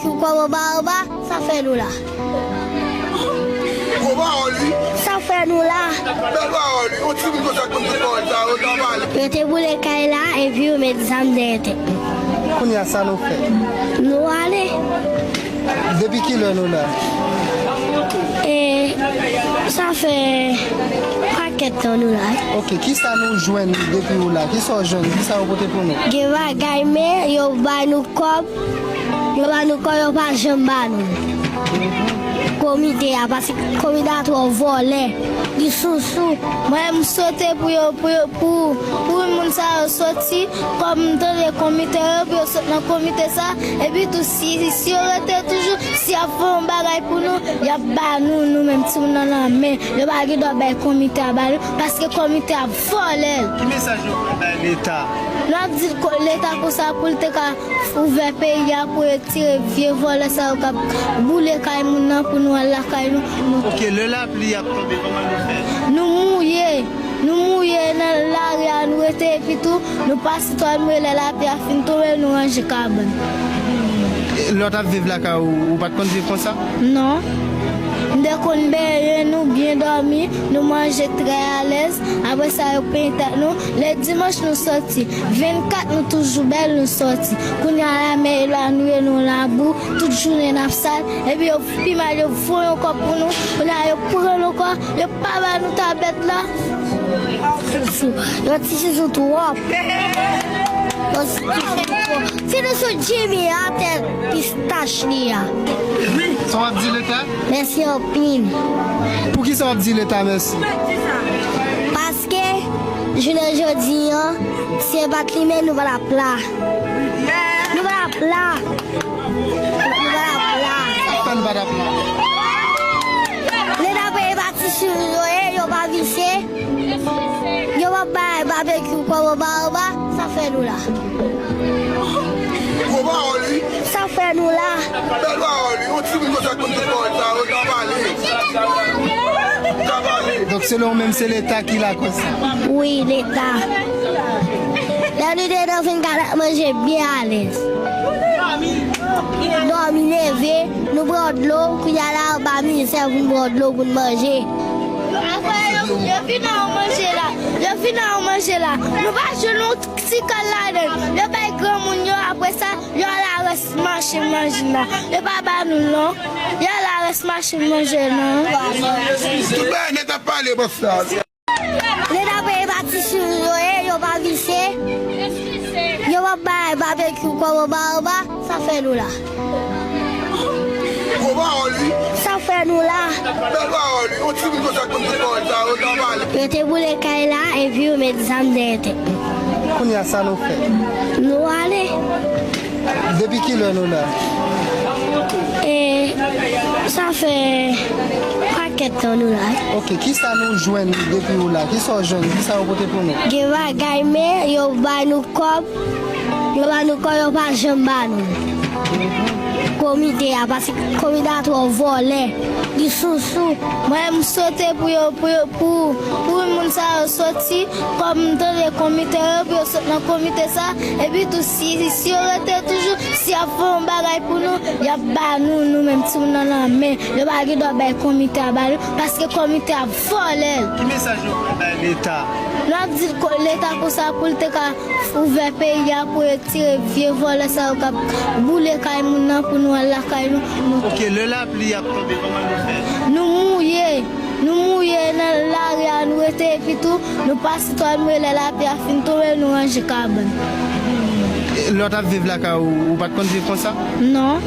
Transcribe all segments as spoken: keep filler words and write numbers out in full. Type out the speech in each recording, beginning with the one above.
Ou kòb anba anba, sa fè nou la? Gwo pawòl, wi. Sa fè nou la? Bèl pawòl, wi. Yon timoun konsa konn di pawòl sa yo, ta pale. Yo te boule kay la, epi yo met zam dèyè tèt nou. Kounye a, sa nou fè? Nou ale. Depi kilè nou la? E, sa fè pakèt tan nou la. Ok, kisa nou jwenn depi ou la? Kisa w jwenn? Kisa yo pote pou nou? Gen bagay, men yo bay nou kòb. Yo ba nou kòb, yo pa janm ba nou. Komite a, paske komite a twò vòlè. Li sousou. Mwen, m swete pou yo, pou yo, pou, pou moun sa yo soti, kòm m tande komite yo, pou yo sot nan komite sa, epi tou, si, si yo rete toujou, si y ap fè yon bagay pou nou, y ap ba nou, nou menm timoun nan nan men. Yo pa gen dwa bay komite a ba nou, paske komite a vòlè l. Ki mesaj nou vle bay Leta? Nou ap di ko-, Leta konsa pou l te ka ouvè peyi a pou retire vye vòlè sa yo k ap boule kay moun nan pou nou al lakay nou. Ok, lè lapli ap tonbe, kòman nou fè? Nou mouye. Nou mouye nan lari a, nou rete, epi tou, nou pa sitwal mouye, lè lapli a fin tonbe, nou ranje kabann. E, lè w t ap viv lakay ou, ou pa t konn viv konsa? Non. M te konn benyen nou, byen dòmi, nou manje trè alèz. Apre sa, yo penyen tèt nou. Lè dimanch, nou sòti. Vennkat, nou toujou bèl, nou sòti. Kounye a la, men yo la, nou ye nan labou, tout jounen n ap sal. Epi yo, pi mal, yo voye yon kòb pou nou. Kounye a, yo pran l ankò, yo pa ba nou tabèt la. Sousou. Yon ti sousou twòp. Yon ti sousou twòp. Se nou sou Jimmy a, tèt pistach li a. Sa w ap di Leta? Mèsi anpil. Poukisa w ap di Leta mèsi? Paske, jounen jodi an, si se pa t li menm, nou pa t ap la. Nou pa t ap la. Nou pa t ap la. Sa fè nou pa t ap la? Leta peye pati sou yo ye, yo pa visye. Yo pa bay babekyou kòb anba anba, sa fè nou la? Gwo pawòl, wi. Sa fè nou la? Bèl pawòl, wi. Yon timoun konsa konn di pawòl sa yo, ta pale. Ta pale. Donk, selon ou menm, se Leta ki lakòz sa? Wi, Leta. Lè nou te nan vennkat ap manje byen alèz. Dòmi, leve, nou pran dlo, kounye a la, anba mizè pou n pran dlo pou n manje. Apre, yo, yo vin nan yon manje la. Yo vin nan yon manje la. Nou pa jwenn yon ti kal ladan l. Yo bay granmoun yo, apre sa, yo al arès machin manje la. Yo pa ba nou, non. Yo al arès machin manje la. Tout bagay nèt ap pale, bòs la. Leta peye pati sou yo ye, yo pa visye. Yo pa bay babekyou kòb anba anba, sa fè nou la? Gwo pawòl, wi. Sa fè nou la? Bèl pawòl, wi. Yon timoun konsa konn di pawòl sa yo, ta pale. Yo te boule kay la, epi yo met zam dèyè tèt nou. Kounye a, sa nou fè? Nou ale. Depi kilè nou la? E, sa fè pakèt tan nou la. Ok, kisa nou jwenn depi ou la? Kisa w jwenn? Kisa yo pote pou nou? Gen bagay, men yo bay nou kòb. Yo ba nou kòb, yo pa janm ba nou. Komite a, paske komite a twò vòlè. Li sousou. Mwen, m swete pou yo, pou yo, pou, pou moun sa yo soti, kòm m tande komite yo, pou yo sot nan komite sa, epi tou, si, si yo rete toujou, si y ap fè yon bagay pou nou, y ap ba nou, nou menm timoun nan nan men. Yo pa gen dwa bay komite a ba nou, paske komite a vòlè l. Ki mesaj nou vle bay Leta? Nou ap di ko-, Leta konsa pou l te ka ouvè peyi a pou retire vye vòlè sa yo k ap boule kay moun nan pou nou al lakay nou. Ok, lè lapli ap tonbe, kòman nou fè? Nou mouye. Nou mouye nan lari a, nou rete, epi tou, nou pa sitwal mouye, lè lapli a fin tonbe, nou ranje kabann. E, lè w t ap viv lakay ou, ou pa t konn viv konsa? Non.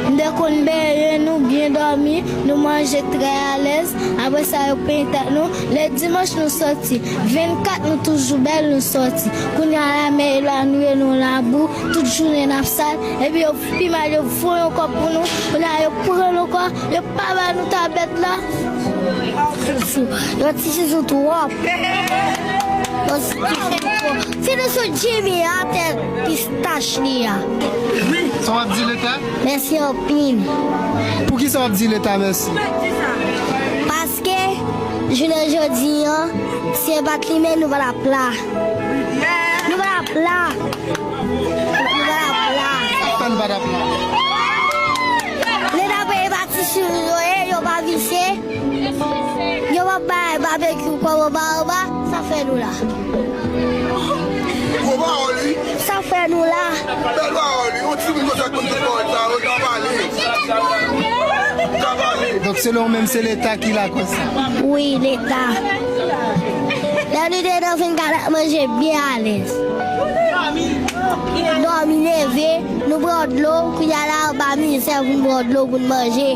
M te konn benyen nou, byen dòmi, nou manje trè alèz. Apre sa, yo penyen tèt nou. Lè dimanch, nou sòti. Vennkat, nou toujou bèl, nou sòti. Kounye a la, men yo la, nou ye nan labou, tout jounen n ap sal. Epi yo, pi mal, yo voye yon kòb pou nou. Kounye a, yo pran l ankò, yo pa ba nou tabèt la. Sousou. Yon ti sousou twòp. Yon ti sousou twòp. Se nou sou Jimmy a, tèt pistach li a. Sa w ap di Leta? Mèsi anpil. Poukisa w ap di Leta mèsi? Paske, jounen jodi an, si se pa t li menm, nou pa t ap la. Nou pa t ap la. Nou pa t ap la. Sa fè nou pa t ap la? Sou yo ye, yo pa visye. Yo pa bay babekyou kòb anba anba. Sa fè nou la? Gwo pawòl, wi. Sa fè nou la? Bèl pawòl, wi. Yon timoun konsa konn tout pawòl sa, yo ka pale. Ka pale. Donk, selon ou menm, se Leta ki lakòz sa? Wi, Leta. Lè nou te nan vennkat ap manje byen alèz. Dòmi, leve, nou pran dlo, kounye a la, anba mizè pou n pran dlo pou n manje.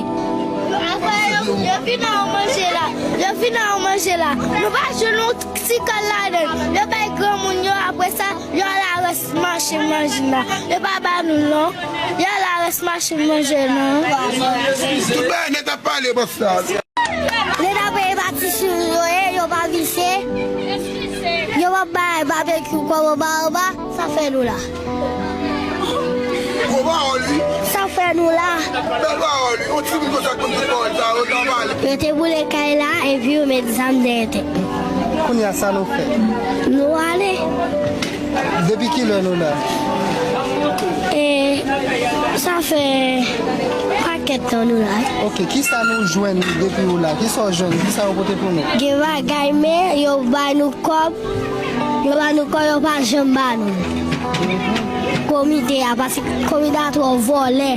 Apre, yo, yo vin nan yon manje la. Yo vin nan yon manje la. Nou pa jwenn yon ti kòb ladan l. Yo bay granmoun yo, apre sa, yo al arès mache manje la. Yo pa ba nou, non. Yo al arès mache manje, non. Tout bagay nèt ap pale, bòs la. Leta peye pati sou yo ye, yo pa visye. Yo pa bay babekyou kòb anba anba. Sa fè nou la? Gwo pawòl, wi. Sa fè nou la? Bèl pawòl, wi. Yon timoun konsa konn tout pawòl sa, yo ka pale. Yo te boule kay la, epi yo met zam dèyè tèt nou. Kounye a, sa nou fè? Nou ale. Depi kilè nou la? E, sa fè pakèt tan nou la. Ok, kisa nou jwenn depi ou la? Kisa w jwenn? Kisa yo pote pou nou? Gen bagay, men yo bay nou kòb. Yo ba nou kòb, yo pa janm ba nou. Komite a, paske komite a twò vòlè.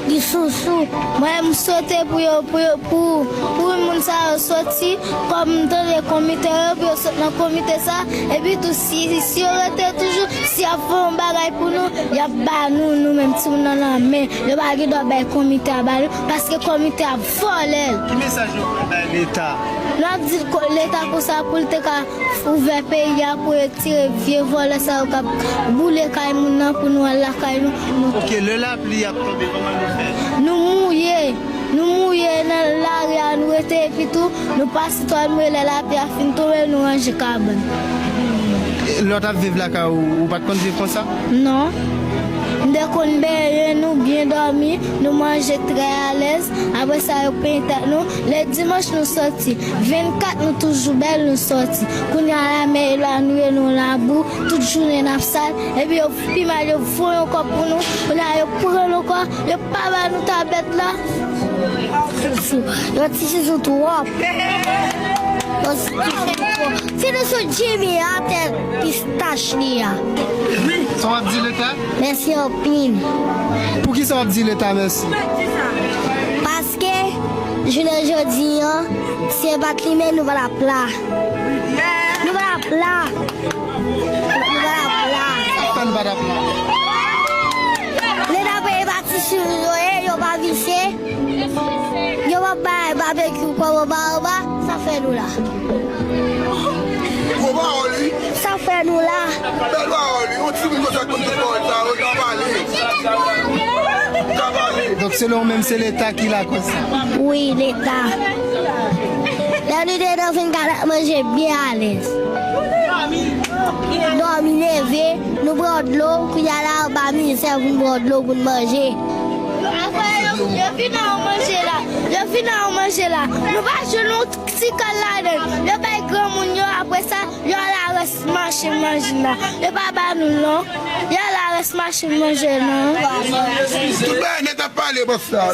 Li sousou. Mwen, m swete pou yo, pou yo, pou, pou moun sa yo soti, kòm m tande komite yo, pou yo sot nan komite sa, epi tou, si, si yo rete toujou, si y ap fè yon bagay pou nou, y ap ba nou, nou menm timoun nan, nan men. Yo pa gen dwa bay komite a ba nou, paske komite a vòlè l. Ki mesaj nou vle bay Leta? Nou ap di l ko-, Leta konsa pou l te ka ouvè peyi a pou retire vye vòlè sa yo k ap boule kay moun nan pou nou al lakay nou. Ok, lè lapli ap tonbe, kòman nou fè? Nou mouye. Nou mouye nan lari a, nou rete, epi tou, nou pa sitwal mouye lè lapli a fin tonbe, nou ranje kabann. E, lè w t ap viv lakay ou, ou pa t konn viv konsa? Non. M te konn benyen, nou byen dòmi, nou manje trè alèz. Apre sa, yo penyen tèt nou. Lè dimanch, nou soti. Vennkat, nou toujou bèl, nou soti. Kounye a, lamè elwanye nou, nou labou. Tout jounen, n ap sal. Epi yo pi mal, yo voye yon kòb pou nou. Kounye a, yo pran nou ankò. Yo pa ba nou tabèt la. Sousou. Yon ti sousou twòp. Yon ti sousou twòp. Se te sou Jimmy a, tèt pistach li a. Sa w ap di Leta? Mèsi anpil. Poukisa w ap di Leta mèsi? Paske, jounen jodi a, si se pa t li menm, nou pa t ap la. Nou pa t ap la. Nou pa t ap la. Sa fè n pa t ap la? Leta peye pati sou yo ye, yo pa visye. Yo pa bay babekyou kòb anba anba. Sa fè nou la? Gwo pawòl, wi. Sa fè nou la? Bèl pawòl, wi. Yon timoun konsa konn tout pawòl sa, yo ka pale. Ka pale. Donk, selon ou menm, se Leta ki lakòz sa? Wi, Leta. Lè nou te nan vennkat ap manje byen alèz. Dòmi, leve, nou pran dlo, kounye a la, anba mizè pou n pran dlo pou n manje. Apre, yo, yo vin nan yon manje la. Yo vin nan yon manje la. Nou pa jwenn yon ti kòb ladan l. Yo bay granmoun yo, apre sa, yo al arès mache manje la. Yo pa ba nou, non. Yo al arès mache manje, non. Tout bagay nèt ap pale, bòs la.